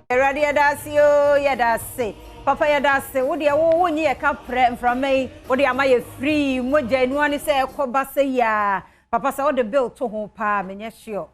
Awurade yɛda ase oo, yɛda ase. Papa yɛda ase. Wo deɛ wo wonyi yɛ ka prɛ mframa yi wode ama yɛ free mogya enua ne sɛ ɛkɔ ba sɛ yaa. Papa sɛ wode bill to ho paa, menyɛ sure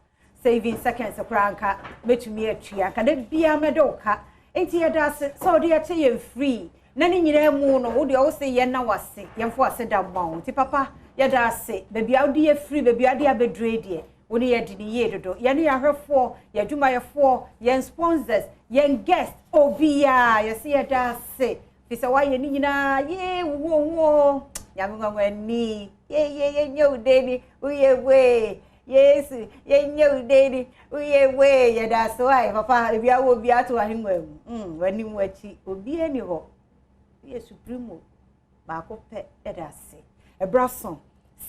sɛ even seconds koraa nka mɛtumi atua nka da biara mɛde wo ka. Nti yɛda ase sɛ wode yɛkyɛ yɛn free na ne nyinaa mu no, wo deɛ wo se yɛn na wase yɛmfo ase da mma wo. Nti papa, yɛda ase. Baabi a wode yɛ free, baabi a wode abɛdure deɛ, wo ne yɛdi ne yie dodo. Yɛne yɛn ahwɛfoɔ, yɛn adwumayɛfoɔ, yɛn sponsors, yɛn guest, obiara yɛse yɛda ase fi sɛ woayɛ ne nyinaa yee wuhuohuo. Nyame nwanwani, yeye, yɛnyɛ wo deni, woyɛ wee. Yesu, yɛnyɛ wo deni, woyɛ wee. Yɛda ase wae papa. Ebi awɔ obi ato ahengua mu, w'anim w'akyi obiara ni hɔ, woyɛ supremo baako pɛ. Yɛda ase. Ɛberɛ so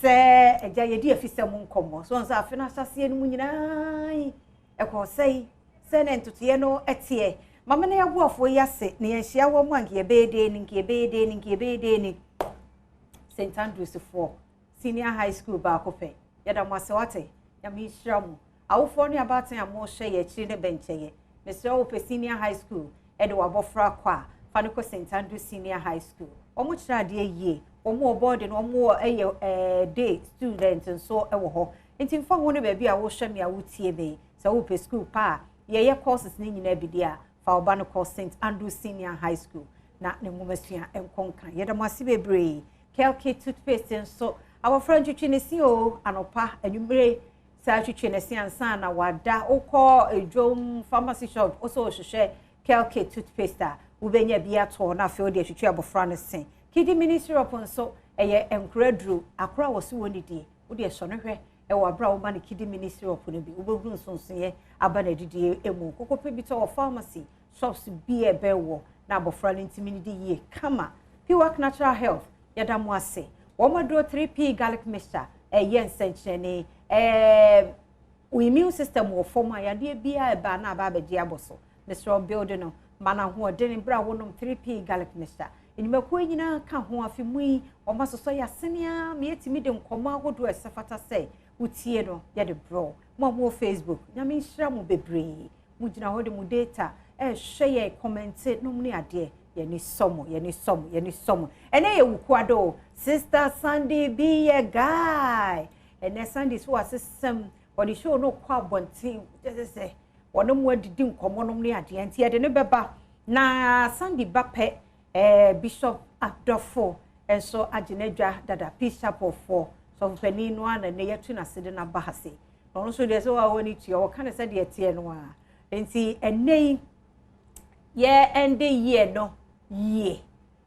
sɛ agya yɛdi afisɛm nkɔmmɔ so nso afe no ahyɛseɛ no mu nyinaa yi ɛkɔɔ sɛi sɛ ne ntotoeɛ no ɛteɛ. Mame no yɛboafoɔ yi ase na yɛnhyia wɔ mu a, nka yɛbɛyɛ den ni, nka yɛbɛyɛ den ni, nka yɛbɛyɛ den ni. St Andrews foɔ Senior High School baako pɛ, yɛda mo ase wate. Nyame nhyira mo, awofoɔ ne abaatan a mohwɛ yɛ akyiri ne bɛnkyɛyɛ. Mesrɛ wo, pɛ senior high school ɛde wabɔfra kɔ a, fa no kɔ St Andrews Senior High School. Wɔn kyerɛ adeɛ yie, wɔn wɔ boarding, wɔn wɔ ɛyɛ day student nso ɛwɔ hɔ. Nti nfa ho ne baabi a wohwɛ me a wotie me sɛ wopɛ school pa a yɛyɛ courses ne nyinaa bi deɛ a, fa ɔba no kɔ St Andrews Senior High School na ne nwomasua nkɔ nkan. Yɛda mo ase bebree. Kelke toothpaste nso, abɔfra ntwitwi ne si o, anɔpa, anwummere, saa twitwi ne si ansa na wada. Wokɔ edwom, pharmacy shop, wosɛ wɔhwehwɛ Kelke toothpaste a, wobɛnya bi atɔ na afei wode atwitwi abɔfra no se. Kidi Mini syrup nso ɛyɛ nkora duro akora a wɔso wɔ ne die. Wode ɛsɔ no hwɛ ɛwɔ abere a woma no Kidi Mini syrup no bi, wobɛhunu nsonsoeɛ aba n'adidie mu. Kokopɛ bi tɔ wɔ pharmacy shops bi a ɛbɛn wɔ na abɔfra no ntumi ne di yie kama. Piwak Natural Health, yɛda mo ase. Wɔn aduro 3P garlic mixture ɛyɛ nsɛnkyerɛnne wo immune system wɔ fam a, yadeɛ biara ɛba na aba abɛgye abɔ so. Mesrɛ, build no ma no ahoɔden berɛ a wonom 3P garlic mixture. Nnwumakuo nyinaa ka ho afe mu yi, wɔn asosɔ yɛ asene a ma yɛtumi de nkɔmmɔ ahodoɔ a ɛsɛ fata sɛ wotie no yɛde brɛ mo a mowɔ Facebook. Nyame nhyira mo bebree. Mo gyina hɔ de mo data ɛrehwɛ yɛ, comment nom ne adeɛ. Yɛni sɔ mo, yɛni sɔ mo, yɛni sɔ mo. Ɛnɛ yɛ Wukuado. Sister Sandy be a guy. Ɛnɛ Sandy so asesɛm wɔde show no kɔ abɔnten kyerɛ sɛ wɔne mu adidi nkɔmmɔ nom ne adeɛ, nti yɛde ne bɛba na Sandy ba pɛ. Bishop Adɔfo nso agye n'adwa dada, Peace Chapel foɔ sɔfopanin no a na ne yɛtu n'ase de n'aba ha se na ɔno nso deɛ sɛ wɔawɔ ne tua wɔka ne sɛ deɛ teɛ no a. Nti ɛnɛ yi yɛ ɛnde yie no yie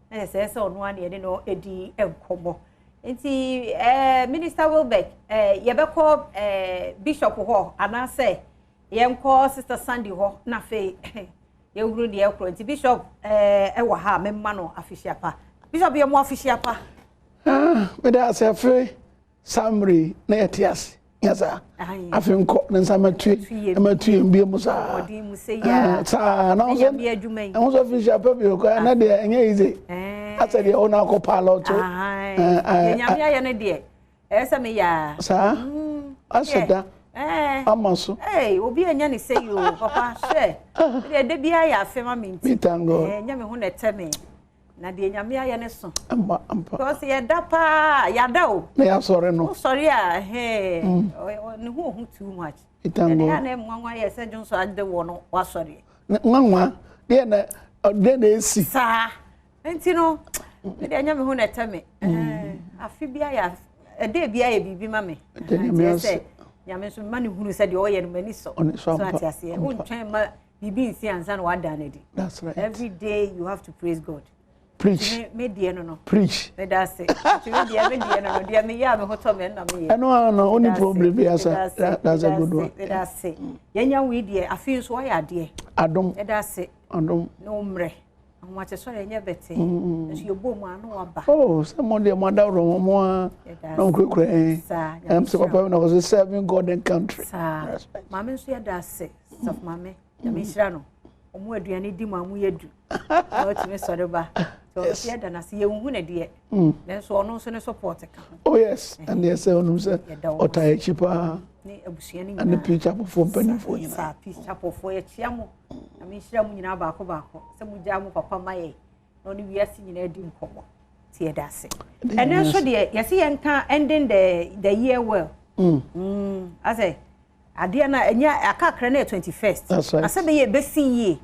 na yɛ sɛ ɔno a na yɛde no edi nkɔmmɔ. Nti Minister Wilbeck, yɛbɛkɔ bishop hɔ anaasɛ yɛnkɔ Sister Sandy hɔ na afei yɛhuru deɛ ɛkorɔ. Nti bishop ɛwɔ ha a, mɛma no afihyia pa. Bishop, yɛ mo afihyia pa. Mede ase. Afei samre na yɛte ase nyɛ saa. Afei nkɔ ne nsa matue na matue mbie mu saa saa na ɛho sɛ afihyia pa bio kɔ. Ɛnɛ deɛ ɛnyɛ easy asɛ deɛ wo na akɔ pilot. Nyame ayɛ no deɛ ɛyɛ sɛ meyɛ a. Saa ahyɛ da ama so. Obi anya ne sɛ yi o, papa, hwɛ deɛ da biara yɛ afe ma me. Nti ɛnyɛ me ho na ɛtɛ me na deɛ Nyame ayɛ ne so. Ampa ampa. Because yɛda paa, yɛada o. Na yɛasɔre no. Wosɔre a, ɛhɛn ne ho ohu too much. Ɛde yɛ na nwanwa yɛ sɛ dwonso ade wɔ no wasɔre. Nwanwa deɛ na deɛ na esi. Saa nti no, me deɛ ɛnyɛ me ho na ɛtɛ me. Afe bi ayɛ, ɛdɛ bi ayɛ biribi ma me. Nyame ase. Nyame nso ma ne hunu sɛ deɛ ɔyɛ no m'ani sɔ so ate aseɛ. Wontwɛn ma biribi nsi ansa na wada no adi. That's right. Every day you have to praise God. Preach. Me deɛ no. Preach. Meda ase. Nti me deɛ no, deɛ meyɛ a me ho tɔ me na meyɛ. Ɛno ano no only problem bi asa. That's a good one. Meda ase. Yɛnya wo yi deɛ, afei nso wayɛ adeɛ. Adom. Meda ase. Adom. Ne wo mmerɛ ahomakyɛ sɔrɔ ɛnyɛ bɛtɛ nso yɛbɔ mu ano waba. Oh, sɛ mo deɛ mo adaworo mo a na mo kurakura yɛn ɛm sɛ papa mi na ɔsɛ serving God and country. Saa maame nso yɛda ase. Sɔfo maame, Nyame nhyira no. Ɔmo aduane di mu a mo yɛ du na ɔtumi sɔre ba. So ɔno yɛda no ase, yɛnhu ne deɛ, nanso ɔno nso ne support ka ho. Oh yes, ɛne ɛsɛ ɔnom sɛ ɔtaa akyi paa. Ne abusua no nyinaa. Ɛne Peace Chapelfoɔ mpanimfoɔ nyinaa. Saa Peace Chapelfoɔ yɛkyia mo. Na menhyira mo nyinaa baako baako sɛ mogyaa mo papa ma yɛ na ɔne wiase nyinaa di nkɔmmɔ. Nti yɛda ase. Ɛno nso deɛ yɛse yɛnka ending the year well. Asɛ adeɛ no ɛnyɛ akakra no yɛ 21st. That's right. Asɛ bɛyɛ ɛbɛsi yie.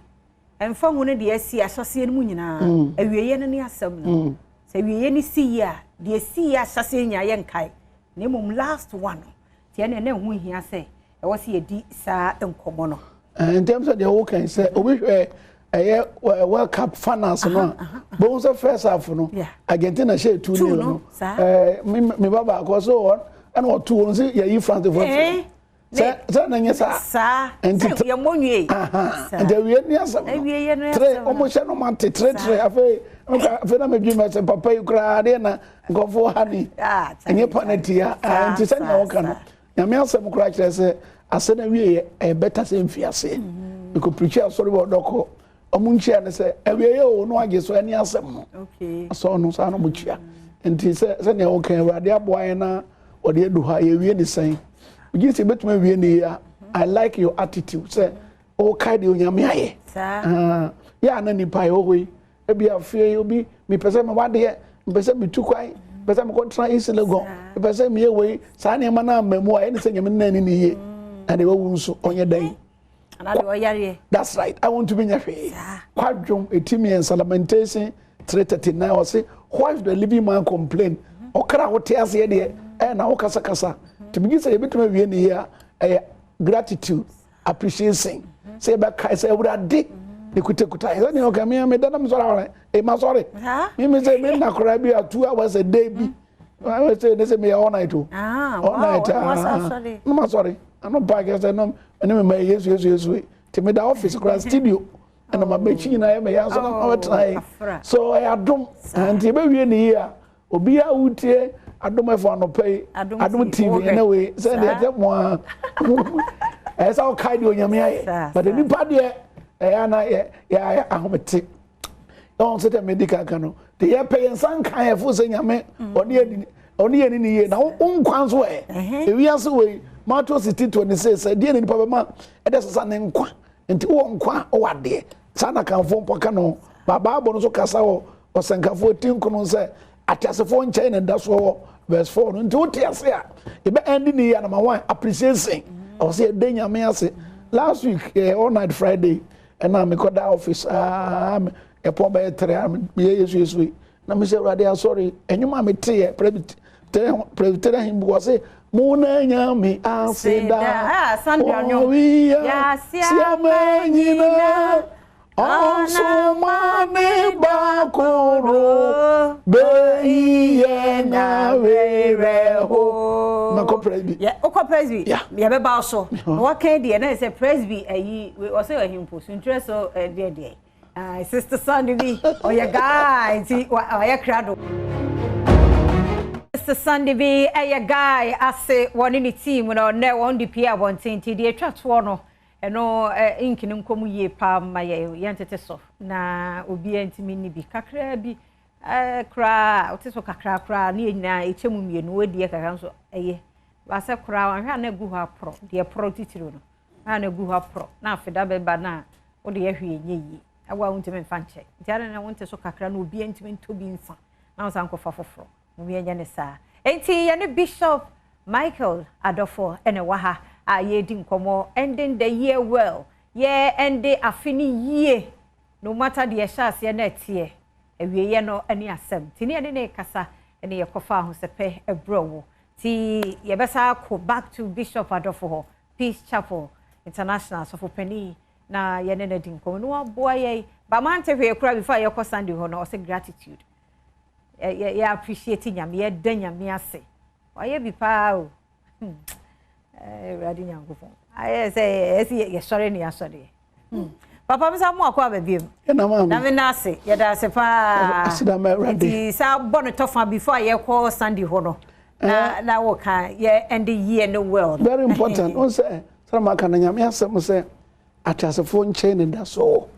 Ɛmfa ho no deɛ asi ahyɛseɛ no mu nyinaa. Awieeɛ no ne asɛm no. Sɛ awieeɛ no si yie a, deɛ si yie ahyɛseɛ nyinaa yɛnkae. Na mmom last one no. Nti ɛno ɛna ɛho hia sɛ ɛwɔ sɛ yɛdi saa nkɔmmɔ no. Ntɛm sɛ deɛ wokan sɛ obi hwɛ ɛyɛ World Cup finals no a, bohu sɛ first half no Argentina hyɛ 2-0 no. Me ba baako so ɛna ɔto wɔn sɛ yɛyi France foɔ. Sɛ na nyɛ saa. Saa. Nti yɛ mmɔ nwie. Nti awie ni asɛm no. Tere ɔmo hyɛ no ma te tere tere afei afei na medwi mɛ sɛ papa yi koraa adeɛ na nkɔfoɔ ha ni. Ɛnyɛ pa na tia. Nti sɛ nea wɔka no. Nyame asɛm koraa kyerɛ sɛ ase na wie yɛ ɛyɛ bɛta sɛ mfi ase. Mekɔ pirikyi asɔre wɔ ɔdɔkɔ. Ɔmo nkyia ne sɛ awie yɛ o no agye so ɛne asɛm no. Asɔre no saa na ɔmo kyia. Nti sɛ sɛ nea wɔka Awurade aboa yɛn na ɔde adu ha yɛwie ne sɛn. Ogye sɛ ebetumi awie ne yie. I like your attitude sɛ ɔkae deɛ Onyame ayɛ. Yɛ a na nipa yɛ wɔ hɔ yi ebi afei obi mepɛ sɛ mewadeɛ, mepɛ sɛ metu kwan, mepɛ sɛ mekɔtena East Legon, mepɛ sɛ meyɛ wei, saa nneɛma no amma mu a ɛne sɛ Nyame no n'ani ne yie. Na deɛ wawu nso ɔnyɛ dɛn. That's right. I want to be hwee. Kwadwom eti mmiɛnsa Lamentation 3:39 ɔse why should the living man complain? Ɔkra wote aseɛ deɛ ɛna wo kasakasa. Nti megye sɛ yɛbɛtumi awie ne yie a ɛyɛ gratitude, appreciation. Sɛ yɛbɛkae sɛ Awurade ne kutakuta yɛ. Sɛdeɛ ɔka me meda na mesɔre awɔre. Ma sɔre. Me me sɛ me nna koraa bi a 2 hours a day bi. Sɛ ne sɛ meyɛ all night o. All night. Na ma sɔre. Ano pa kɛ sɛ no ne me ma Yesu Yesu Yesu. Nti meda office koraa studio. Ɛna ma bɛkyi nyinaa yɛ mɛyɛ asɔ na ma bɛtena yi. So ɛyɛ adom. Nti yɛbɛwie ne yie a obiara wotie Adom F1 anɔpa yi, Adom TV ɛnɛ wei sɛ deɛ ɛtɛ mo a ɛyɛ sɛ wokae deɛ Onyame ayɛ. But nipa deɛ ɛyɛ ana yɛ yɛ ahomete. Ɛwɔn sɛ deɛ medi kankan no deɛ yɛpɛ yɛn nsa nka yɛ fo sɛ Nyame ɔne yɛ ne yie na wo nkwa nso ɛ. Ewiase wei Matthew 16:26 sɛ deɛ na nipa bɛma ɛde sesa ne nkwa. Nti wɔ nkwa wɔ adeɛ. Saa na kanfoɔ mpo ka no. Ba Bible no nso kasa wɔ ɔsɛnkafoɔ ti nkono sɛ ateasefoɔ nkyɛn na ɛda soɔ wɔ verse 4 no. Nti wote ase a yɛbɛ ɛndi ne yie number 1 appreciation. Ɔwɔ sɛ yɛda Nyame ase. Last week all night Friday ɛna mekɔda office ɛpɔn bɛyɛ 3 a meyɛ Yesu Yesu yi. Na mesɛ Awurade asɔre ɛnwom a meteɛ Presbyterian hymn wɔ se mo na Nyame ase da. Owia siama nyina ɔsoma ne bakoro beyi na werɛ ho. Makɔ Presby. Wokɔ Presby? Yɛbɛba so. Na wɔka deɛ na sɛ Presby ayi ɔsɛ ahempo so ntrɛ so deɛ deɛ. Sister Sandy bi ɔyɛ guy nti ɔyɛ krado. Sister Sandy bi ɛyɛ guy ase wɔne ne team no nnɛ wɔn de pie abɔnten nti deɛ atwa toɔ no ɛno ink no nkɔm yie paa ma yɛ yɛntete so na obiara ntumi nni bi kakra bi koraa wote so kakra koraa ne yɛ nyinaa ɛkyɛ mu mmienu wɔadiɛ kakra nso ɛyɛ baasɛ koraa wanhwɛ a na agu hɔ aporɔ deɛ porɔ titiri no na agu hɔ aporɔ na afeda bɛba na wode yɛ hwee nyɛ yie ɛwɔ a wontumi mfa nkyɛ nti ade na wonte so kakra na obiara ntumi ntɔ bi nsa na wo san kɔfa foforɔ mu yɛnyɛ ne saa. Enti yɛne Bishop Michael Adofo ɛna ɛwɔ ha a yɛredi nkɔmmɔ ending the year well. Yɛ ɛnde afe ne yie no matter deɛ ɛhyɛ aseɛ na ɛteɛ awieeɛ no ne asɛm. Nti ne yɛne ne kasa ne yɛkɔfa ahosɛpɛ ɛbrɛ wo. Nti yɛbɛsa akɔ back to Bishop Adofo hɔ, Peace Chapel International sɔfo na yɛne no adi nkɔmmɔ no waboa yɛn. Ba mante hwee koraa before yɛkɔ Sunday hɔ no ɔsɛ gratitude. Yɛ appreciate Nyame, yɛda Nyame ase. Wayɛ bi paa o. Awurade Nyankopɔn. Ayɛ sɛ ɛsi yɛsɔre ne yɛasɔre. Papa mi sa mo akɔ aba biem. Na me na ase, yɛda ase paa. Nti sa bɔ no tɔfa before yɛkɔ Sunday hɔ no. Na na wɔka yɛ end the year no well. Very important. On sɛ sɛ maka na Nyame asɛm sɛ ateasefoɔ nkyɛn ne da so.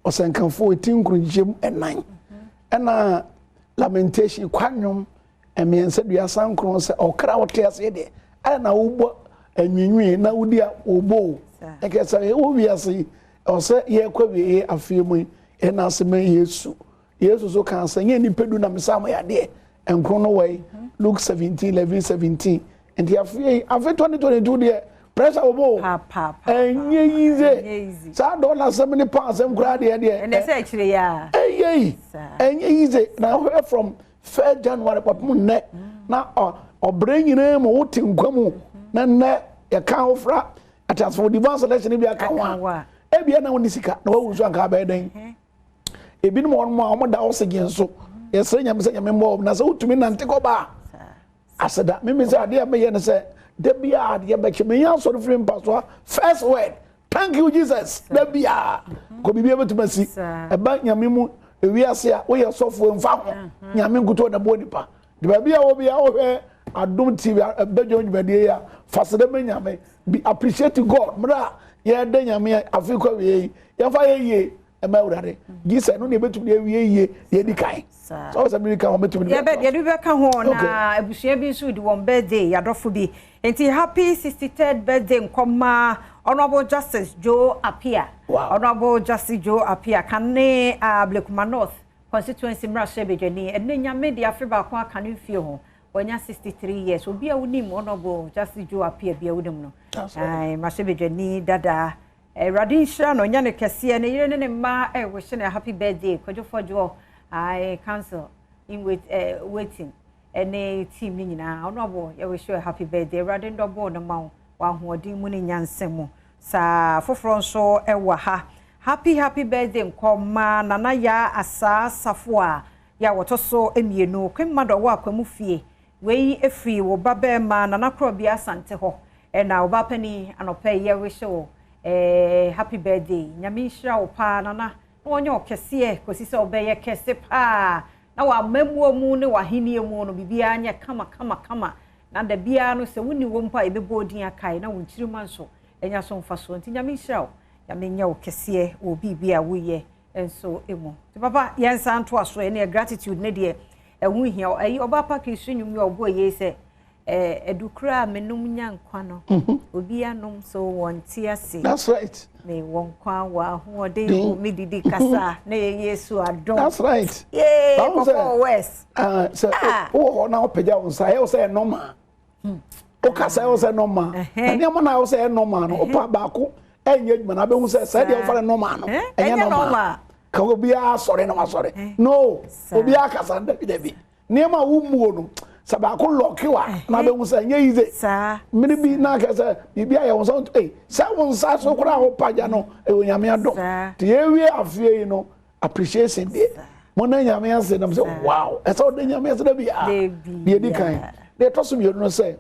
Ɔsɛnkafoɔ eti nkurunkyɛm ɛnan. Ɛna Lamentation kwanwom 339 sɛ ɔkra wote aseɛ deɛ ɛna na wobɔ anwiinwii na wodi a wobɔ o. Ɛkɛ sɛ ɛwɔ wiase yi ɛwɔ sɛ yɛkɔ awieɛ afeɛ mu yi ɛna ase ma Yesu. Yesu so kaa sɛ nyɛ nnipa du na mesaa mo yadeɛ nkron no wɔ yi. Luke 17 11 17. Nti afeɛ yi afe 2022 deɛ pressure wɔ mu o. Ɛnyɛ yize. Saa dɔla asɛm ne pound asɛm koraa deɛ deɛ. Ɛnɛ sɛ akyire yi a. Ɛyɛ yi. Ɛnyɛ yize na wohwɛ from 1 January kɔpem nnɛ na ɔbrɛ nyinaa mu wote nkwa mu na nnɛ yɛka wo fra ateasefo divine selection bi aka ho a ebia na wonni sika na wawu nso anka abɛyɛ dɛn. Ebinom wɔn mu a wɔn da oxygen so yɛsrɛ Nyame sɛ Nyame mmɔ wɔn na sɛ wotumi nante kɔba a aseda mimi sɛ adeɛ a meyɛ no sɛ da biara adeɛ bɛkye menya asɔre firi mpa so a first word thank you Jesus da biara kɔ biribi bɛtumi asi ɛba Nyame mu ewiase a woyɛ sɔfoɔ mfa ho Nyame nkutoo na ɛboa nipa de baabi a wɔ biara wohwɛ Adom TV bɛdwom dwumadie yi a fa seda ma Nyame be appreciate God mmerɛ a yɛda Nyame afe kɔ awie yi yɛmfa yɛ yie ɛma Awurade gye sɛ ɛno na yɛbɛtumi de awie yie deɛ ɛdi kan sɛ ɔsɛ mede ka ho mɛtumi de bɛka yɛde bɛka ho na abusua bi nso di wɔn birthday yɛadɔfo bi nti happy 63rd birthday nkɔma Honorable Justice Joe Appiah. Wow. Honorable Justice Joe Appiah kane Ablekuma North constituency mmarahyɛbadwani ɛnɛ Nyame de afe baako aka ne mfie ho wanya 63 years obi a wonim Honorable Justice Joe Appiah bi a wonim no mmarahyɛbadwani dada Awurade nhyira no ɔnyɛ no kɛseɛ ne yere ne ne mma ɛrehyɛ no happy birthday Kwadwo Fɔdwoɔ ae council in wait, waiting ɛne team ne nyinaa ɔno abɔ yɛwish happy birthday Awurade ndɔbɔ no ma wo wɔ ahoɔden mu ne nyansa mu saa foforɔ nso ɛwɔ ha happy happy birthday nkɔma Nana Yaa Asaa Safo a yɛ a wɔtɔ so mmienu kwemma dɔ wɔ akwamu fie wei efiri wɔ ba bɛrima Nana Korɔbea Asante hɔ ɛna ɔbaa panin anɔpɛ yi yɛwish wo happy birthday Nyame nhyira wo paa Nana na wɔnyɛ ɔkɛseɛ kɔsi sɛ ɔbɛyɛ kɛse paa na w'amammuo mu ne w'ahennie mu no biribiara nyɛ kama kama kama na da biara no sɛ wonni wɔ mpo a yɛbɛbɔ odin akae na wo nkyirima nso ɛnya so mfasoɔ nti Nyame nhyira wo Nyame nyɛ wo kɛseɛ wɔ biribi a woyɛ nso mu nti papa yɛnsa ntoa so ɛne gratitude ne deɛ ɛho hia ɛyi ɔbaa pa Kristo nnwom yi a ɔbɔ yei sɛ adukura a menom nya nkwa no obi anom so wɔn te ase. That's right. Me wɔ nkwa wɔ ahoɔden mu me didi kasa na yɛ Yesu adom. That's right. Yee kɔkɔ west. Sɛ wowɔ hɔ na wopagya wo nsa ɛyɛ wo sɛ ɛyɛ normal. Wokasa ɛyɛ wo sɛ normal. Na nneɛma na ɛyɛ wo sɛ ɛyɛ normal no wopa baako ɛnyɛ adwuma na abɛhu sɛ sɛ deɛ wofa no normal no ɛnyɛ normal. Ka obiara sɔre na wasɔre. No obiara kasa dabi dabi. Nneɛma a wommuo no sɛ baako lɔke wa na abɛhu sɛ ɛnyɛ yize. Mmere bi na aka sɛ biribi ayɛ wo nsa ei sɛ wo nsa so koraa a wopagya no ɛwɔ Nyame adom. Nti yɛwie afeɛ yi no appreciation deɛ mo na Nyame ase nam sɛ wow ɛsɛ wode Nyame ase da bi a deɛ ɛdi kan. Deɛ ɛtɔ so mmienu no sɛ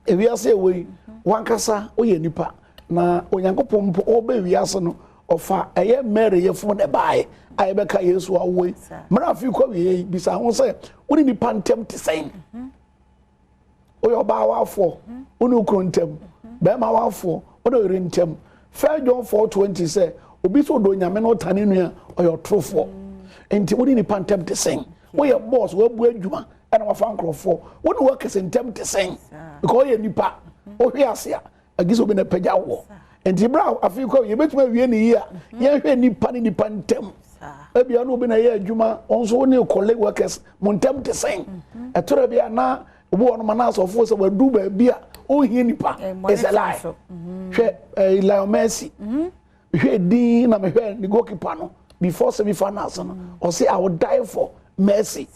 ewiase ɛwɔ yi wankasa woyɛ nipa na Onyankopɔn mpo ɔbɛ wiase no ɔfa ɛyɛ Mary yɛfunu na ɛbaeɛ a yɛbɛka Yesu awoɔ yi mmerɛ afe kɔ wie yi bisa ho sɛ wo ne nipa ntam te sɛn woyɛ ɔbaa wafoɔ wo ne okunu ntam bɛrima wafoɔ wo ne ɔyere ntam 1 John 4:20 sɛ obi sɛ ɔdɔ Nyame na ɔtane nua ɔyɛ ɔtorofoɔ nti wo ne nipa ntam te sɛn woyɛ boss woabu adwuma ɛna wafa nkurɔfoɔ wo ne workers ntam te sɛn because ɔyɛ nipa wohwe ase a agye sɛ obi na pagya wɔ nti berɛ a afei kɔ yɛbɛtumi awie ne yie a yɛnhwɛ nipa ne nipa ntam ebia na obi na ɛyɛ adwuma wɔn nso ne colleague workers mo ntam te sɛn ɛtɔrɔ bi a na obi wɔ no ma na asɔfoɔ sɛ wadu baabi a ɔnhia nipa is a lie hwɛ ɛɛ Lionel Messi hwɛ din na mehwɛ ne goalkeeper no before semi finals no ɔsɛ I will die for Messi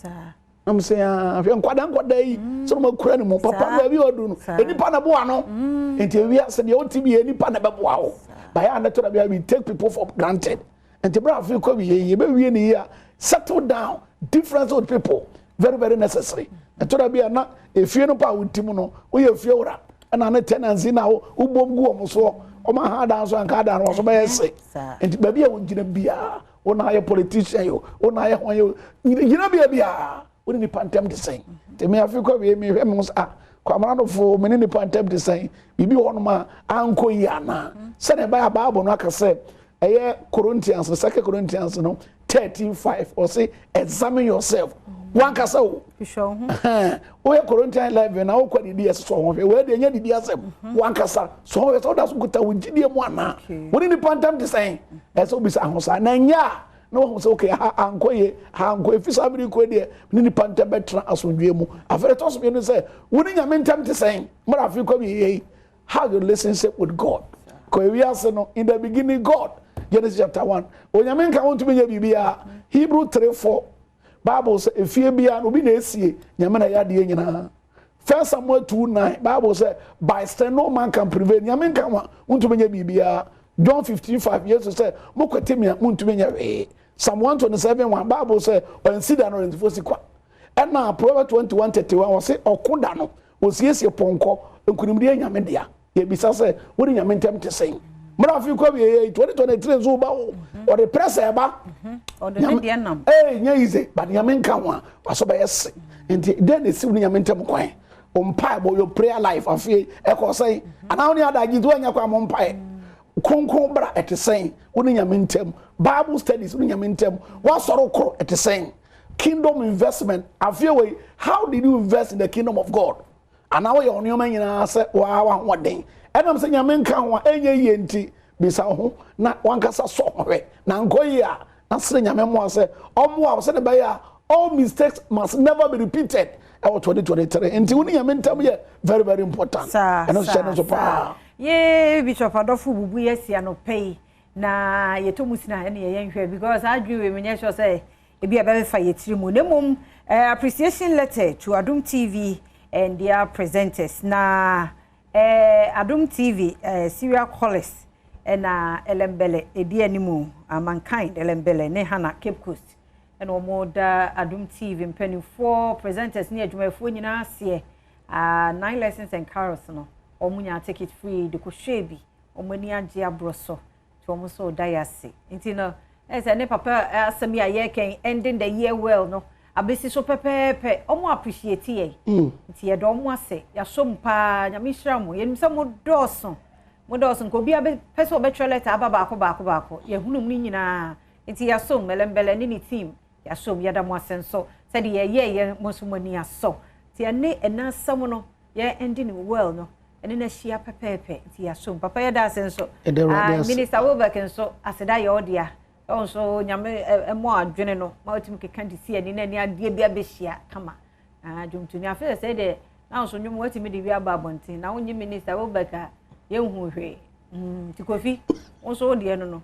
na mo sɛ hwɛ nkwadaa nkwadaa yi sɛ ɔmo akura ne mu papa baabi a ɔdu no nipa na boa no nti ewi ase deɛ ɔti bi yɛ nipa na bɛboa wo bayɛ a ne bi a we take people for granted nti bere afei kɔ wie yi ebe ne yie a settle down difference with people very very necessary ɛtɔrɔ bi a na efie no pa a woti mu no woyɛ efie wura ɛna ne tenancy na wobom gu wɔn soɔ wɔn aha dan so anka dan no wɔn so bɛyɛ se nti baabi a wɔgyina biara wɔn ayɛ politician yi o wɔn ayɛ hɔn yi o gyina bia biara wɔn ne nipa ntɛm de sɛn nti mi afi kɔ wie mi hwɛ mi ho sɛ ah kwamanadofo mi ne nipa ntɛm de sɛn biribi wɔ hɔnom a ankɔ yi ana sɛdeɛ ɛbɛyɛ a Bible no aka sɛ ɛyɛ Corinthians no, Second Corinthians no. 13:5, ɔse examine yourself. Wankasa o. Woyɛ Corinthians 11 na wokɔ didi ɛsɛ sɔ ho hwɛ. Wei deɛ ɛnyɛ didi asɛm. Wankasa sɔ ho hwɛ sɛ woda so kuta wo gyidie mu anaa. Wo ne nipa ntam te sɛn? Ɛsɛ wobisa ho saa. Na ɛnyɛ a na wahu sɛ okay ha ankɔ yie, ha ankɔ efi saa bere kɔ deɛ ne nipa ntam bɛtena asomdwoeɛ mu. Afei ɛtɔ so mmienu sɛ wo ne Nyame ntam te sɛn? Mmerɛ afei kɔ wie yei. How your relationship with God. Kɔ ewiase no, in the beginning God. Genesis chapter 1. Onyame nka wontumi nyɛ biribiara. Hebrew 3:4. Bible sɛ efie biara no obi na esie, Nyame na ɛyɛ adeɛ nyinaa. First Samuel 2:9. Bible sɛ by strength no man can prevail. Nyame nka ho a wontumi nyɛ biribiara. John 15:5. Yesu sɛ mokwati me a montumi nyɛ hwee. Psalm 127:1. Bible sɛ ɔnsi da no ɔrentufo si kwa. Ɛna Proverbs 21:31 wɔse ɔko da no osiesie pɔnkɔ nkunimdie Nyame dea. Yɛbisa sɛ wode Nyame ntam te sɛn? Mmerɛ afei kɔ wie yɛ 2023 nso woba wo ɔde pressure ɛba. Ɔde ne deɛ nam. Ee, nyɛ easy, but Nyame nka ho a waso bɛyɛ se. Nti dɛn na esi wo ne Nyame ntam kwan? Mpaebɔ, your prayer life, afei ɛkɔ sɛn? Anaa wo ne adagye nti woanya kwan mo mpae? Kronkron bra ɛte sɛn? Wo ne Nyame ntam. Bible studies, wo ne Nyame ntam. Woasɔre koro ɛte sɛn? Kingdom investment, afei wei, how did you invest in the kingdom of God? Anaa woyɛ wo nneɛma nyinaa sɛ waa wahoɔden ɛnam sɛ Nyame nka ho a ɛnyɛ yie? Nti bisa wo ho na wankasa sɔ ho hwɛ na nkɔ yie a, na sere Nyame mmoa sɛ ɔmmoa wo sɛde bɛyɛ a all mistakes must never be repeated ɛwɔ 2023. Nti wo ne Nyame ntam yɛ very very important. Ɛno nso hyɛ no nso paa. Yee, Bishop adɔfo bubu yɛ si anɔpɛ yi na yɛtɔ mu sina ɛne yɛyɛ nhwɛ because adwene wei menyɛ sure sɛ ebi a bɛbɛfa yɛ tiri mu. Na mmom appreciation letter to Adom TV and their presenters. Na Adom TV serial callers ɛna Elembele edi anim, Amankind Elembele ne Hana Cape Coast, ɛna wɔn da Adom TV mpanimfoɔ, presenters ne adwumayɛfoɔ nyinaa aseɛ. Nine Lessons and Carols no, wɔn nya ticket free de kɔhwɛ bi, wɔn ani agye aborɔ so, nti wɔn nso da yɛ ase. Nti no ɛsɛ ne papa asɛm yi a yɛrekɛn, ending the year well no, abɛsi so pɛpɛɛpɛ. Wɔn appreciate yɛn, nti yɛdɔ wɔn ase, yɛasɔ mu paa. Nyame nhyira mo. Yɛnim sɛ mo dɔɔso, mo dɔɔso, nka obi abɛ pɛ sɛ ɔbɛtwerɛ letter aba baako baako baako, yɛhunu mu no nyinaa. Nti yɛasɔ mu, Mɛlɛmbɛlɛ ne ne team, yɛasɔ mu, yɛda mo ase nso sɛdeɛ yɛyɛ yɛ mo nso mo ani asɔ. Nti ɛne ɛna asɛm no yɛ ending well no, ɛne no ahyia pɛpɛɛpɛ. Nti yɛasɔ mu papa, yɛda ase nso. Minister Wilbeck nso, aseda yɛ ɔdea. Ɛwɔ nso Nyame ɛmɔ adwene no ma wotumi keka de si ani na ani adeɛ bi abɛhyia kama. Dwomtoni afei sɛ deɛ na nso nnwom watumi de wi aba abɔnten na wonye Minister Wilbeck a yɛnhu hwee. Nti Kofi, wo nso wo deɛ no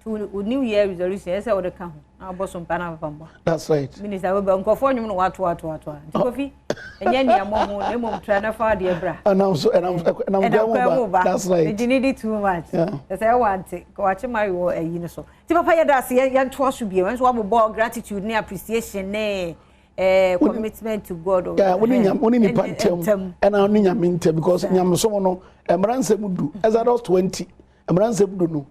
nti wo new year resolution ɛsɛ wode ka ho na wabɔ so mpa na papa mbɔ. That's right. Minister Wilbeck, nkɔfoɔ nnwom no wato ato ato a, nti Kofi, ɛnyɛ nea mmɔ ho na mmom tra na fa adeɛ bra. Ɛnam so ɛnam ɛnam kwan mu ba. That's right. Megye ne di too much. Ɛsɛ ɛwɔ ante wakye ma wɔ ayi no so. Nti papa, yɛda ase. Yɛntoa so bio nso wabobɔ gratitude ne appreciation ne commitment to God. Yeah, wo ne nyam wo ne nipa ntɛm ɛna wo ne Nyame ntɛm because nyamesom no, mmara nsɛm 10, Exodus 20, mmara nsɛm 10 no,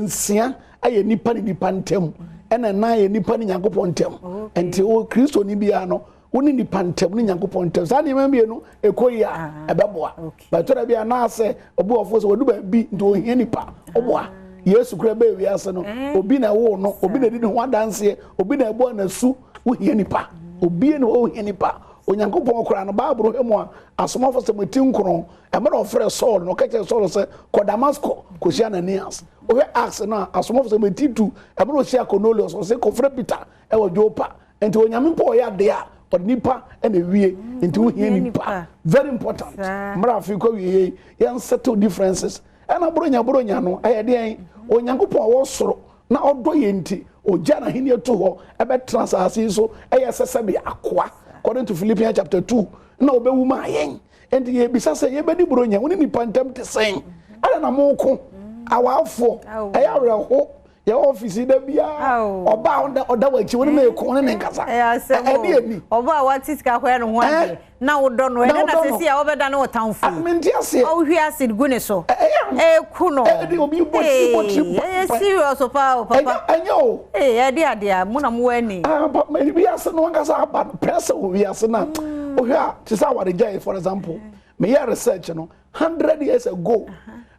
6 ayɛ nipa ne nipa ntɛm ɛna 4 yɛ nipa ne Nyankopɔn ntɛm. Nti wo Kristoni biara no, wo ne nipa ntɛm ne Nyankopɔn ntɛm, saa nneɛma mmienu ɛkɔ yi a ɛbɛboa. Bɛtɔ da bi anaasɛ obi wɔ fo sɛ wɔdu baabi nti ohia nipa ɔboa. Yesu kura bɛɛ wiase no, obi na ɛwɔ no, obi na ɛdi ne ho adanseɛ, obi na ɛbɔ n'asu. Wohia nipa, obi na wohia nipa. Onyankopɔn koraa no, Baaburo hwɛ mu a, asomafo sɛ mo ti nkron ɛmɛ na ɔfrɛ Saul no, ɔka kyerɛ Saul sɛ kɔ Damasco kɔhyia Ananias. Wohwɛ Acts no a, asomafo sɛ mo ti 2, ɛmɛ na ɔhyia Cornelius, ɔsɛ kɔfrɛ Peter ɛwɔ Joppa. Nti Onyame mpo ɔyɛ adeɛ a ɔde nipa ɛna ewie, nti wohia nipa, very important. Mmerɛ afei kɔ wie yei, yɛn settle differences. Ɛna boronya boronya no ɛyɛ deɛn? Onyankopɔn a ɔwɔ soro na ɔdɔ yɛn nti ogya n'ahenni to hɔ ɛbɛtena asase yi so ɛyɛ sɛ sɛbi akoa, according to Philippians chapter 2, na ɔbɛwu maa yɛn. Nti yɛbisa sɛ yɛbɛdi buronya, wo ne nipa ntam te sɛn? Ɛna na moko awaafoɔ ɛyɛ awerɛho. Yɛwɔ ɔfisi da biara, ɔbaa ɔda ɔda w'akyi, wo ne ne ko, wo ne ne nkasa. Ɛne ani. Ɔbaa a wate sika akɔyɛ ne ho adeɛ na wodɔ no ɛne na sɛsi a wobɛda ne wo tamfo. Mente aseɛ. Ɔwohwie acid gu ne so ɛku no. Ɛde obi bɔ tiri bɔ tiri. Ɛyɛ serious paa o, papa. Ɛnyɛ o. Ee, ɛde adeɛ a mo na mo wɔ ani. Wiase no ankasa aba no pressure wɔ wiase no a wohwɛ a te sɛ awaregyae. For example, meyɛ research no 100 years ago,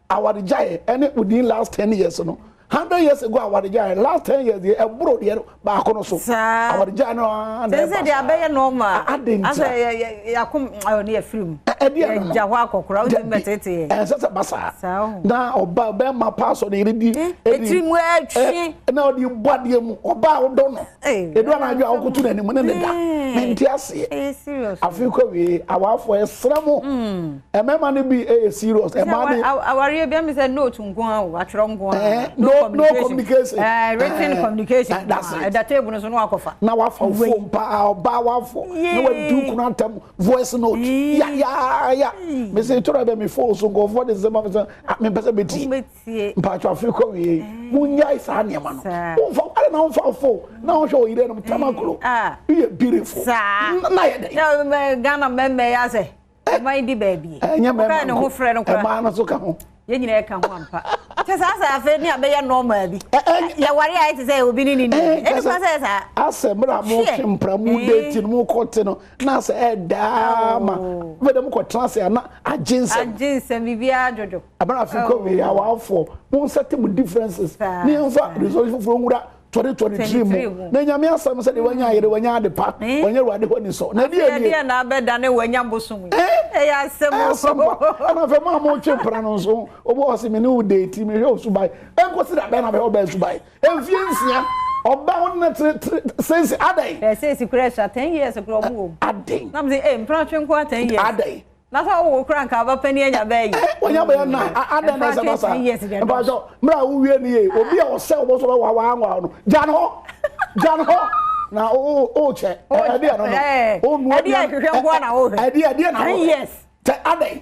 awaregyae ɛne within last 10 years no. 100 years ago awaregyae, last 10 years deɛ ɛboro deɛ baako no so. Awaregyae no aa na sɛ sɛ ɛba deɛ saa. Abɛyɛ normal. Ade ntira. Asɛ yɛ yɛakom ayɔ ne yɛfiri mu. Ɛdeɛ no no. Yɛgya hɔ akɔkora wotumi bɛtete yɛ. Ɛnsɛ sɛ ba saa. Saa o. Na ɔba bɛrima paa sɔ ne yere di Etiri mu ɛtwe. Na ɔde bɔ adeɛ mu, ɔbaa wodɔ no edu anadwo a wokoto n'anim ne ne da, mente aseɛ. Ɛyɛ serious. Afei kɔ wie awaafoɔ, ɛsrɛ mo, mmarima no bi ɛyɛ serious, ɛmaa de Awareɛ bi ami sɛ note nko a o, atwerɛ nko a. No communication. Written communication. That's it. Ɛda table no so no wakɔfa. Na wafa wo phone paa, ɔbaa wafɔ na wadi wo kunu atam voice note ya ya ya. Mese tɔrɔ bɛ mi phone so, nkɔfoɔ de nsɛm afɛ sɛ ah, mempɛ sɛ bɛtie. Wobɛtie. Mpatsɔ, afei kɔ wie, munyae saa nneɛma no. Womfa ade na womfa phone na wohwɛ wɔ yere nom tamakuro. Yɛ beautiful. Na yɛ dɛ. Na Ghana mɛmɛ yɛ asɛ ɔman di baabi. Ɛnyɛ mɛma. Ɔkaa ne ho frɛ no koraa. Ɛmaa no so ka ho. Yɛn nyinaa ka ho ampa kyɛ saa sɛ afei ne abɛyɛ normal bi, yɛware a ɛte sɛ obi ne ne ni ɛni kwan sɛ saa. Asɛ mmerɛ a motwe mpra mu date no, mokɔ te no na sɛ ɛdaa ma bɛdɛ mokɔ tena ase a na agye nsɛm. Agye nsɛm, biribiara dwodwo. Abɛn afi kɔ wei, awafoɔ mo nsɛte mo differences ne yɛmfa resolution foforɔ nwura 2023 mu 23 mu. Na Nyame asɛm sɛ deɛ wanya ayere wanya ade pa, wanya Awurade hɔ ni sɔ na ɛdeɛ nie. Ɛdeɛ na abɛda ne wanya bosom yi, ɛyɛ asɛm. Ɛyɛ asɛm pa. Ɛna afei mo a motwe mpra no nso, obi wɔ sɛ me ne wo date, mehwɛ wo suban, ɛnkɔsi da bɛn na bɛhwɛ ɔbɛn suban? Mfie 6 ɔba wo ne tere tere sɛnsi adɛn? Ɛ sɛ kura ɛsua 10 years kura ɔmo wɔ mu. Adɛn? Na mo sɛ mpra twe nko a 10 years. Adɛn? Na sɛ ɔwɔ kura nka aba panyin anya bɛɛ yi. Wɔnya bɛyɛ na adɛn na ɛsɛ basa mpatsɔ mmerɛ a wowie no yie, obi a ɔsɛ wɔbɔ so bɛwɔ awa no, gya no hɔ, gya no hɔ na o o kyɛ ɛdeɛ no no o nua. Ɛdeɛ ɛhwehwɛ nko na wohwɛ. Ɛdeɛ na 10 wohwɛ years. Kyɛ adɛn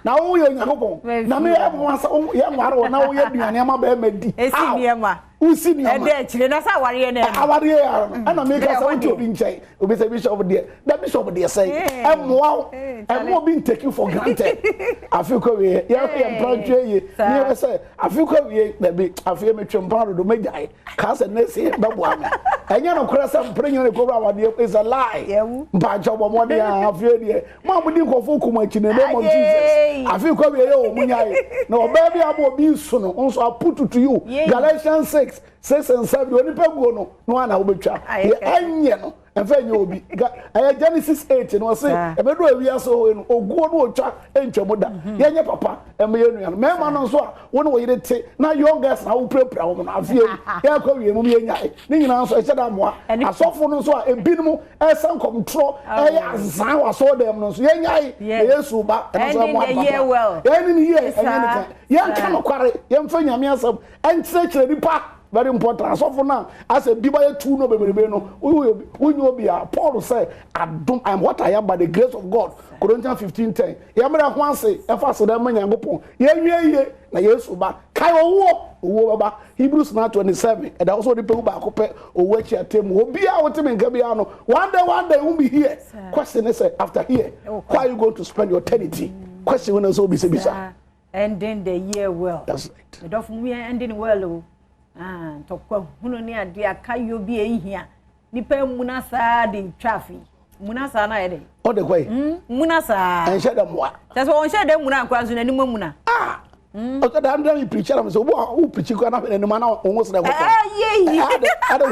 na woyɛ Onyankopɔn na me yɛ mo asa yɛ nware wɔ na woyɛ aduane ama bɛrima di? Esi nneɛma. Wosi nneɛma. Ɛdɛ akyire na sɛ awareɛ no ɛno. Awareɛ yɛ ara no, ɛna meka sɛ wote obi nkyɛn, obi sɛ bishop deɛ da, bishop deɛ sɛn ɛmmoa wo, ɛmmoa obi ntake you for granted. Afe kɔ wie, yɛhwɛ yɛ mprantwe yie ne yɛhwɛ sɛ afe kɔ wie dabi, afe metwe mpa dodo, mɛgyae kaa sɛ next year bɛboa me. Ɛnyɛ no korɛ sɛ mpere nyina ne kɔwura awadeɛ is a lie. Mpakyɛ bɔ mmɔden a afei deɛ mo a modi nkɔfo kum akyi no, name of Jesus, afe kɔ wie yɛ wɔ mo nyae na ɔbaa bi ama obi nsu no nso aputu to you. Galatians 6:6 and 7, onipa guo no no ana wobɛtwa deɛ ɛnyɛ no ɛmfa nyɛ obi. Ɛyɛ Genesis 8 no, ɔse ɛbɛdu awiase hɔ no, oguo no otwa ntwa mu da. Yɛnyɛ papa ɛmɛ yɛ nua no. Mmarima no nso a wo ne wo yere te na young girls na wopirapira wɔn no, afei yɛakɔ wie mu yɛnyae ne nyinaa nso ɛhyɛ da mmoa. Asɔfo no nso a ebinom ɛsɛ nkɔmtorɔ ɛyɛ azan wɔ asɔre dɛm no nso, yɛnyae na Yesu ba ɛno nso ɛmoa papa. Yɛne ne yie ɛnyɛ ne ka, yɛnka nokware, yɛmfa Nyame asɛm ɛnkyerɛkyerɛ nipa, very important. Asɔfo no a asɛ bi bɛyɛ tu no bebrebe no, wonyɛ obi a Paul sɛ adom, I am what I am by the grace of God, Corinthians 15:10. Yɛmmerɛ ho ase ɛfa ase dɛ ma Nyankopɔn, yɛnwie yie na Yesu ba. Kae owuo, owuo bɛba. Hebrews 9:27, ɛda hɔ sɛ onipa wu baako pɛ, owuo akyi atem. Obiara wote me nka biara no, one day, one day you won't be here. Question ne sɛ, after here, where are you going to spend your eternity? Question wo na sɛ obisabisa. Ending the year well. That's right. Medɔfo mu, yɛ ending well o. Ah, ntɔkwa hunu ne adeɛ akayɔ bi a ehia nipa muna saa de twa afi muna saa na yɛ de. Ɔde kɔ yi. Muna saa. Ɛnhyɛ dɛ mmoa. Kyɛ sɛ ɔnhyɛ dɛ muna nkora nso n'anim amuna. Ah, ɔsɛ dan dan yi preacher am sɛ obi a wo preach kora na hwɛ n'anim ana ɔho srɛ kɔkɔ. Ɛɛ yie. Ade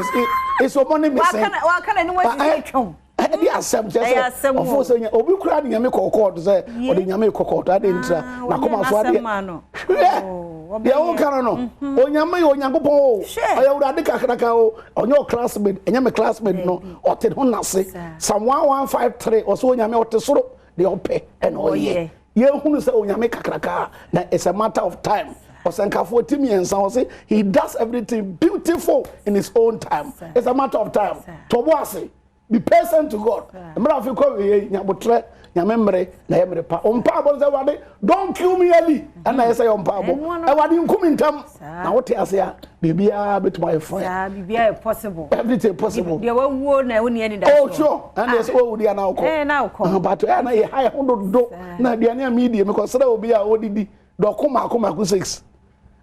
esi ɔmɔ ne mesɛn. Waka n'anim asisi twɛm. Ɛde asɛm kyerɛ sɛ ɔfo sɛ nya obi kura de Nyame kɔ kɔɔto sɛ ɔde Nyame kɔ kɔɔto ade ntira na kɔma so adeɛ. Hwɛ deɛ woka no no, Onyame yɛ Onyankopɔn o, ɔyɛ Awurade kakraka o, ɔnyɛ ɔ classmate, ɛnyɛ me classmate no. Ɔte ho nase Psalm 1153, ɔsɛ Onyame ɔte soro, deɛ ɔpɛ ɛna ɔyɛ. Yɛhunu sɛ Onyame kakraka na it's a matter of time. Ɔsɛnkafoɔ ti 3, ɔsɛ he does everything beautiful in his own time. It's a matter of time. Tɔbo ase, be patient to God. Mmerɛ afi kɔ wie, nyabotrɛ, Nyame mmere na yɛ mmere pa. Ɔmpa abɔ sɛ, "Awurade, don't kill me early." Ɛna yɛ sɛ yɛ ɔmpa abɔ, "Awurade, nkum ntam." Na wote ase a, biribiara bɛtumi ayɛ fine. Biribiara yɛ possible. Everything possible. Deɛ wawuo na ɛwo ni ɛni da. Oh sure, ɛna yɛ sɛ wawu deɛ na wokɔ. Ɛɛ na wokɔ. But ɛyɛ na yɛ ha yɛ ho dodo na aduane a mi die, mi kɔ srɛ obi a odidi dɔko mako mako six.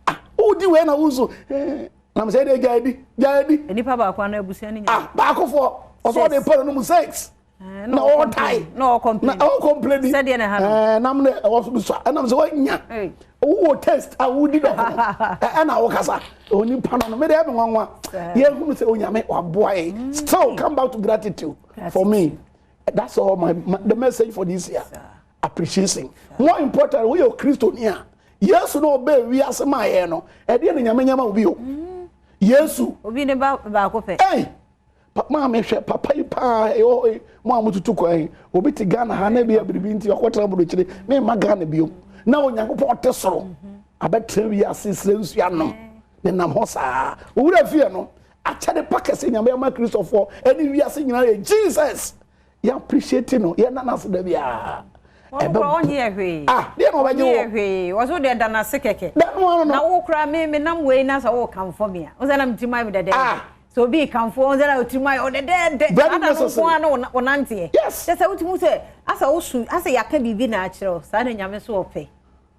Ah, wodi wei na wusu ɛɛ na mo sɛ ɛde gya edi gya edi. Nipa baako ana abusua ni nyinaa? Ah, baako fɔ ɔsɔ ɔde pɛrɛ no mu six na ɔtae na ɔcomplain na ɔcomplain. Sɛdeɛ na ha no. Ɛɛ, nam ne ɛwɔ so bi so ɛnam sɛ wanya. Wowɔ taste a wodi dɔkono ɛna wokasa onipa no no mede ɛme nwanwa yɛhunu sɛ Onyame waboa yɛn. Still come back to gratitude for me. That's all my the message for this year. Appreciation. More important, woyɛ Kristoni a Yesu na ɔbɛɛ wiase maa yɛn no, ɛdeɛ na Nyame nyɛ ma obi o. Yesu. Obi ne ba baako pɛ. Hey! Maame hwɛ papa yi paa ɛwɔ hɔ yi mo a motutu kwan yi obi te Ghana ha na ebi yɛ biribi nti ɔkɔtena aburokyire ne mma Ghana bio na Onyankopɔn ɔte soro abɛtena wiase srɛ nsuo anom ne nam hɔ saa owura fie no akyɛde pa kɛse Nyame ama Kristofoɔ ɛne wiase nyinaa yɛ Jesus. Yɛ appreciate no, yɛ nna n'ase da biara. Wɔn kura ɔnye yɛ hwee. Ah, deɛ na ɔbɛgye wɔ. Ɔnye yɛ hwee. Wɔso deɛ da n'ase kɛkɛ. Da no ano no. Na wo kura me me nam wei na sɛ wo kanfo me a. Wo sɛ na me tirim ayɛ me dɛdɛɛdɛ. Ah. Sɛ obi kanfo wo sɛ na wo tirim ayɛ wo dɛdɛɛdɛ. Very necessary. Saa na no nko ara na wo nanteɛ. Yes. Kyɛ sɛ wotumi sɛ asɛ wo so asɛ yɛaka biribi na akyerɛ wo. Saa na Nyame so ɔpɛ.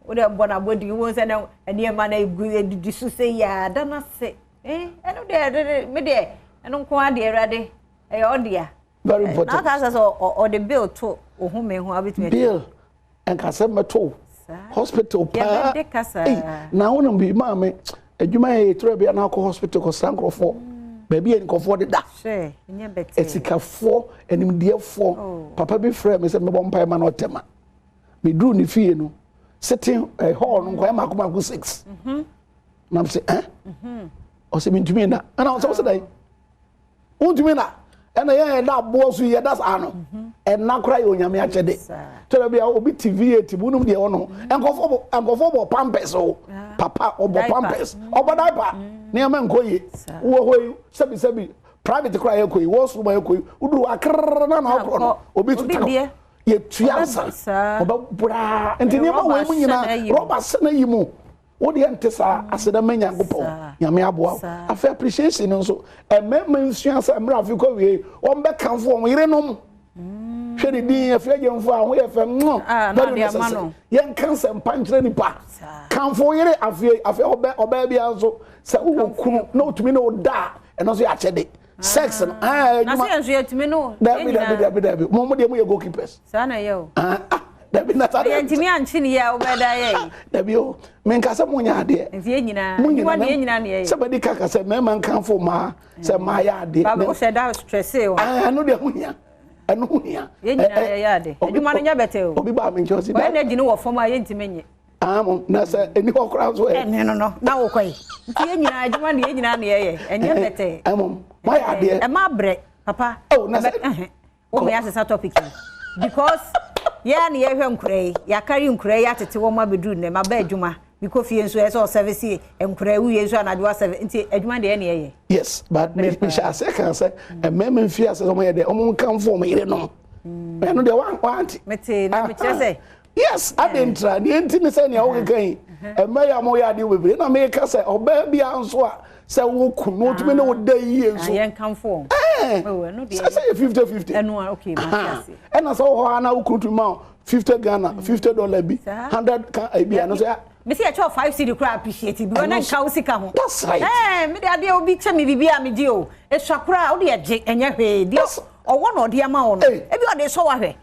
Wo deɛ bɔ n'abɔdin wo sɛ na nneɛma na egu edidi so sɛ yia da n'ase. Eh, ɛno deɛ me deɛ ɛno nko ara deɛ Awurade ɛyɛ ɔdea. Very important. Na ɔka sɛ ɔde bill to ohome ho abɛtumi. Bill nka sɛ mɛto hospital paa. Na wonim bi maame adwuma yɛ yɛtura bi anaa kɔ hospital kɔsra nkurɔfoɔ baabi yɛ nkurɔfoɔ deda. Asikafoɔ animdeɛfoɔ oh. Papa bi frɛ me sɛ mebɔ mpae ma no ɔtɛma. Meduru ne fie no sitting eh, hall no nkɔyɛ mako mako six. Mhm. Na m sɛ eh? Mhm. Ɔsɛ mentumi nna. Ɛna ɔsɛ wosɛ dɛn? Wontumi na ɛna yɛn yɛda aboɔ so yɛda saa no ɛna kora yɛ onyame akyɛde tɔrɔ bi a obi te V8 mu nom deɛ ɔno nkɔfo bɔ nkɔfo bɔ pampers o papa ɔbɔ pampers ɔbɔ diaper nneɛma nkɔ yie wɔ hɔ yi sɛbi sɛbi private kora yɛ kɔ yi wɔ soro ma yɛ kɔ yi woduru akrrr na na ɔkorɔ no obi to taw yɛtua nsa ɔbɛbra nti nneɛma wɔ mu nyinaa rɔba sɛ na yi mu. Wo deɛ nte saa, aseda ma Nyankopɔn, Nyame aboa wo. Afei appreciation no nso, mmarima nsua sɛ mmerɛ afe kɔ wie, wɔn bɛkamfo wɔn yerenom. Hwɛ ne din, afei agyamfo a ho yɛ fɛ, mm, ah, very necessary. Yɛnka nsɛmpa nkyerɛ nipa. Kamfo wo yere afei, afei ɔbɛ ɔbaa biara nso, sɛ wowɔ kunu na otumi ne wo da a, ɛno nso yɛ akyɛde. Sex no, ah, adwuma. Na sɛ yɛn nso yɛtumi no. Dabi, dabi, dabi, dabi. Mo mo deɛ mo yɛ goalkeepers. Saa na ɛyɛ o. Ah, ah. Dabi na saa deɛ. Yɛntumi ankye ne yie a wobɛda yɛ yi. Dabi o, menka sɛ monyɛ adeɛ. Nti yɛn nyinaa, mo nyinaa yɛn nyinaa na yɛyɛ. Sɛ bɛdi kaka sɛ mmarima nkamfo mmaa sɛ mmaa yɛ adeɛ. Baba wohyɛ da stress o. Ah, ɛno deɛ ho hia. Ɛno ho hia. Yɛn nyinaa yɛyɛ ade. Adwuma no nyɛ bɛtɛ o. Obi baa me nkyɛn ɔsi da. Wɔyɛ n'agyi no wɔ fam a yɛntumi nye. Ah, mo na sɛ ɛni hɔ koraa nso ɛ. Ɛne no no na wokɔ yi. Nti yɛn nyinaa adwuma no yɛn nyinaa na yɛyɛ. Ɛnyɛ bɛtɛ. Ɛmom, moayɛ adeɛ. Ɛma abrɛ papa. Oh, na sɛ. Wo ma yɛasesa topic yi because yɛa na yɛhwɛ nkora yi, yɛakari nkora yi atete wɔn abɛduru nnɛ, maba adwuma, mekɔ fie nso ɛsɛ ɔsɛvese nkora yi, wowie nso anadwo asɛve, nti adwuma deɛ ɛne ɛyɛ. Yes, but me me hyɛ ase kan sɛ mmarima mfi ase sɛ wɔn yɛ dɛ wɔn nkanfo wɔn yerenom. Ɛno deɛ wɔn ante. Mete na mekyerɛ sɛ. Yes, ade ntra. Nea enti ne sɛ nea wokeka yi, mmaa yi a wɔyɛ adeɛ bebree na meka sɛ ɔbaa biara nso a sɛ wo kunu na otumi ne wo da yie nso. Yɛn kamfo wɔn. Ɛɛ sɛ sɛ yɛ 50 50. Ɛno a okay ma ti ase. Ɛna sɛ wɔ hɔ a na wo kunu tumi ma wo 50 Ghana, 50 dollar bi, 100 kan ebi ɛno nso ya. Mesi yɛ kyɛw 5 cedi koraa appreciate bi wɔn nka wo sika ho. That's right. Ɛɛ me de adeɛ obi kyɛ me bibi a me gye o. Esua koraa wo de ɛgye ɛnyɛ hwee deɛ ɔwɔ na ɔde ama wo no. Ebi ɔde sɔ wahwɛ.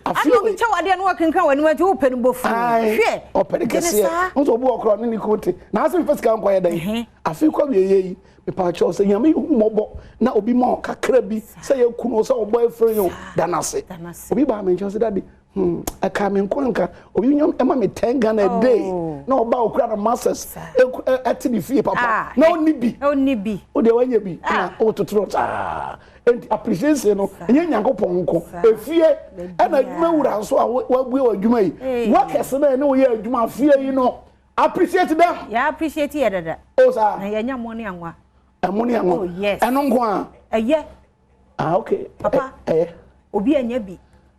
Afe Ana obi kyɛ wo adeɛ na wakenkan w'anim nti wopɛ no bɔ fuu. Hwɛ, Ɔpɛ no gye no kɛseɛ. saa. Wo sɛ obi wɔ koraa ɔne ne kunu te. Na ase mfa sika nkɔyɛ dɛn? Afe kɔ awieɛ yi, mepaakyɛw sɛ Nyame hu mmɔbɔ na obi ma wo kakra bi sɛ yɛ kunu o, sɛ wo boyfriend o, da no ase. Obi baa me nkyɛn ɔse daddy, hmm, ɛkaa me nko anka obi nya ɛma me 10 Ghana a day na ɔba okura no masters ɛte ne fie papa na ɔnni bi. Ɔnni bi. Wo deɛ wanya bi na wototoro saa. Enti appreciation no ɛnyɛ Nyankopɔn nko. Efie ɛna adwuma wura nso a wabue w'adwuma yi. Workers no a ɛne wo yɛ adwuma afie yi no appreciate them. Yɛ appreciate yɛ dada. Oh saa. Na yɛnya mo ne anwa. Ɛmo ne anwa. Oh yes. Ɛno nko a. Ɛyɛ. Ah okay. Papa. Ɛyɛ. Obi anya bi.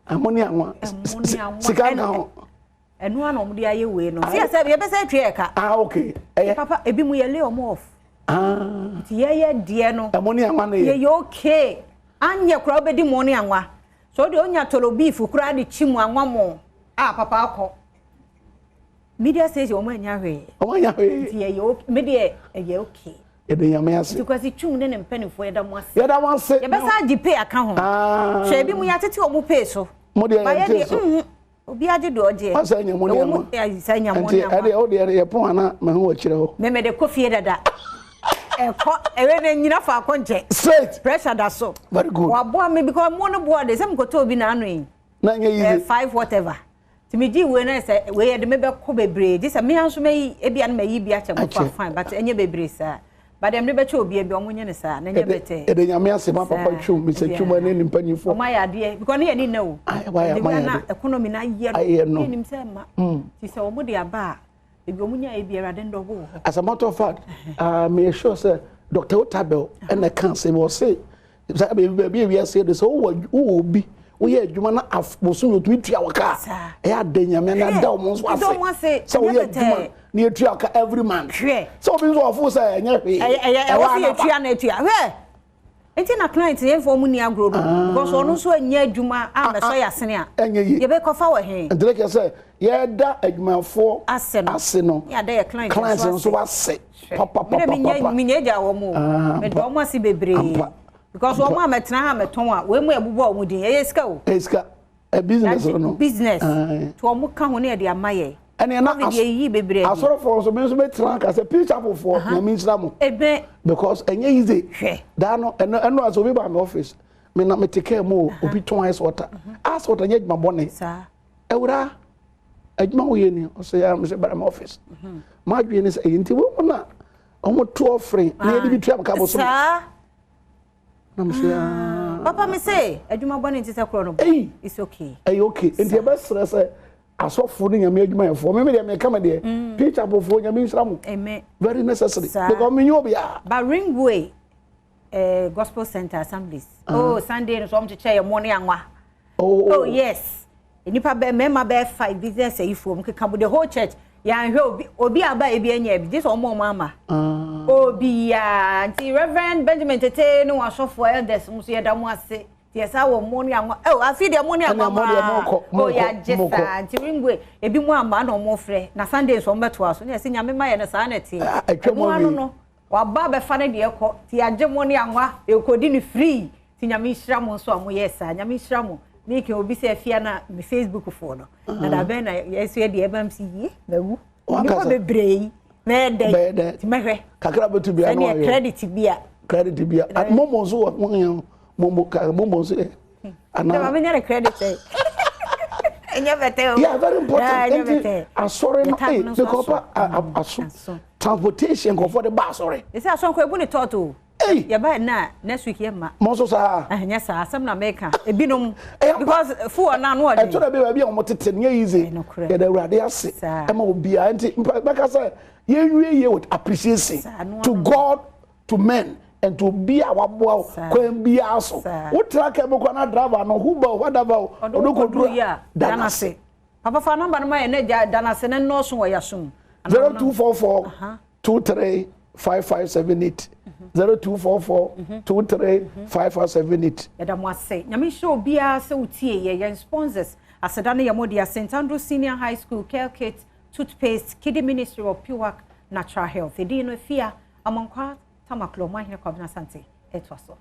Ɛmo ne anwa. Ɛmo ne anwa. Sika nka ho. Ɛno ara na wɔde ayɛ wei no. Sɛ sɛ yɛbɛsɛ atwa yɛ ka. Ah okay. Ɛyɛ. Papa ebi mu yɛ lay wɔn off. Ah. Nti yɛyɛ deɛ no. Ɛmo ne anwa no yɛ. Yɛyɛ okay. Anyɛ koraa wobɛdi mo ne anwa. So wode onya tolo beef koraa de kyi mu anwa mo. Ah papa akɔ. Media station wɔn anya hwee. Wɔn anya hwee. Nti yɛyɛ okay. Me deɛ ɛyɛ okay. Yɛda Nyame ase. Nti Kwasi Twum ne ne mpanimfoɔ yɛda mo ase. Yɛda mo ase. Yɛbɛsan agye pay aka ho. Ah. Hwɛ ebi mu yɛatete wɔn pay so. Mo deɛ yɛnte so. Obi agye deɛ ɔgyeɛ. Wasa anya mu nneɛma. Sɛ anya mu nneɛma. Nti ɛdeɛ wo deɛ yɛ pon ana mahu wɔ kyerɛ hɔ. Mɛmɛ de kɔ fie dada. Ɛkɔ ɛwɛ na nyina faako nkyɛ. Straight. Pressure da so. Very good. Waboa me because mo no boa de sɛ mekɔtɔ obi na ano yi. Na nyɛ yize. Five whatever. Nti me gyee wei na sɛ wei yɛde me bɛkɔ bebree gye sɛ me ara nso mɛyi ebi a na mayi bi akyɛ nkurɔfoɔ a fine but ɛnyɛ bebree saa but deɛ mede bɛkyɛ obiara bi ɔmo nyɛ no saa na ɛnyɛ bɛtɛɛ. Yɛde Nyame ase ma papa Twum, Mister Twum ɛne ne mpanyinfoɔ. Ɔmo ayɛ adeɛ because ne yɛ ne nna o. Ayɛ The way na economy no ayɛ no yɛ nim sɛ ɛma nti sɛ ɔmo de aba a ebi ɔmo nya ebi awurade ndɔ ɔbo wɔ hɔ. As a matter of fact, uh, me sure sɛ Dr. Otabel ɛna ɛka asɛm ɔse saa baabi baabi a wiase de sɛ wowɔ wowɔ obi woyɛ adwuma na bosom yɛ otumi tua wɔ kaa ɛyɛ ada nyame na ada wɔn nso ase sɛ woyɛ adwuma na yɛtua ka every month sɛ obi nso ɔfo sɛ ɛnyɛ hwee ɛwɔ sɛ yɛtua na ɛtua hwɛ nti na client yɛn fɔ ɔmo ni agorɔ no ah. because ɔno nso nyɛ adwuma a mɛsɔ yɛ asene a ɛnyɛ yie yɛbɛkɔfa wɔ he. nti kyerɛ sɛ yɛda adwumayɛfoɔ ase no ase no yɛada yɛ client nso ase papapapapa menyɛ gya wɔn o ah, meda wɔn ase bebree because wɔn a mɛtena ha mɛtɔn a wɔn mu ɛbobɔ wɔn din ɛyɛ sika o. Ɛyɛ sika ɛ business no. Business to wɔn ka ho ne yɛde ama yɛ. Ɛnna na asɔrɔfoɔ nso mi nso bɛ tena aka sɛ peace chapel foɔ nyame nhyira mo. Ebe. Because ɛnyɛ easy. Hwɛ. Daa no ɛno ɛno asɛ obi ba mi office mi na mi te kaa mu o obi tɔn ice water ice water nyɛ adwuma bɔne. Ɛwura adwuma wo yɛ ni ɔsɛ ya mi sɛ bara mi office. Maa dwi ni sɛ ɛyi nti wɔn mu na wɔn to ɔfrin na yɛde bi tua mi ka bɔ so. Saa. Na mo sɛ aa. Papa mi sɛ adwuma bɔne nti sɛ korɔ no bɔ. It's okay. Ɛyɛ okay nti ɛbɛ srɛ sɛ. Asɔfo ne nyame adwumayɛfoɔ me me deɛ meka me deɛ mm. Peace Chapelfoɔ nyame nhyira mo very necessary because menyɛ obiara. Ba Ringway eh, Gospel Center Assemblies uh -huh. oh Sunday no so wɔn kyekyɛ yɛ mo ne anwa oh, oh, oh yes nipa bɛ mmarima bɛyɛ five business ayifoɔ mu keka mo the whole church yɛanhwɛ obi obi aba ebi anya bi gye sɛ wɔn a wɔn ama ah. obi yaa nti Reverend Benjamin Tete ne wɔn asɔfoɔ elders mo so yɛda mo ase. Deɛ saa wɔ mo ne anwa oh afi deɛ mo ne anwa paa oh yɛagye saa nti ringwe ebi mu ama na ɔmo frɛ na Sunday nso ɔmo bɛtoa so ne yɛsɛ nyame ma yɛ no saa na ɛteɛ ɛno ano no waba abɛfa ne deɛ kɔ nti yɛagye mo ne anwa yɛkɔdi no free nti nyame nhyira mo nso a moyɛ saa nyame nhyira mo meke obi sɛ afia na me Facebook foɔ no na dabɛn na yɛso yɛ deɛ ɛbam si yie mawu Nnipa bebree yi mɛyɛ dɛ nti mɛhwɛ. Kakra bɛtu bia no ayɔ. Credit bia. Credit bia. Ah, momo nso wɔ ho yɛn momo ka momo nso yɛ. Ana. Dɛm abɛnya ne credit ɛ. Ɛnyɛ bɛtɛ o. Yeah, very important. Nti asɔre no ee because pa aso transportation nkɔfɔ de ba asɔre. Ɛsɛ asɔre nkɔ ebu ne tɔɔto o. Ei! Yɛba ɛnɛ a next week yɛ mma. Mo nso saa. Ɛnyɛ saa asɛm na meka ebinom because fuel na ano ɔden. Ɛtɔ da bi baabi a wɔn tete no yɛ easy. Yɛda awurade ase ɛma obiara nti bɛka sɛ yɛnwie yie with appreciation to God to men and to obi a waboa wo kwan biara so. Wotra kaa mu kora na driver no Uber o whatever o ɔde kɔduru a da no ase. Papa fa number no ma yɛn na gya da no ase na nnɔɔso wɔ yɛasom. 0244 23 5578 0244 23 5578. Yɛda mo ase. Nyame nhyira obiara sɛ wotie yɛ yɛn sponsors. Aseda no yɛ mo dea St Andrew Senior High School, Kelkit Toothpaste, Kidi Ministry of Piwak Natural Health. Edin no Afia Amankwaa Tamaklo, Ɔmanhene Kwabena Asante ɛtoa so.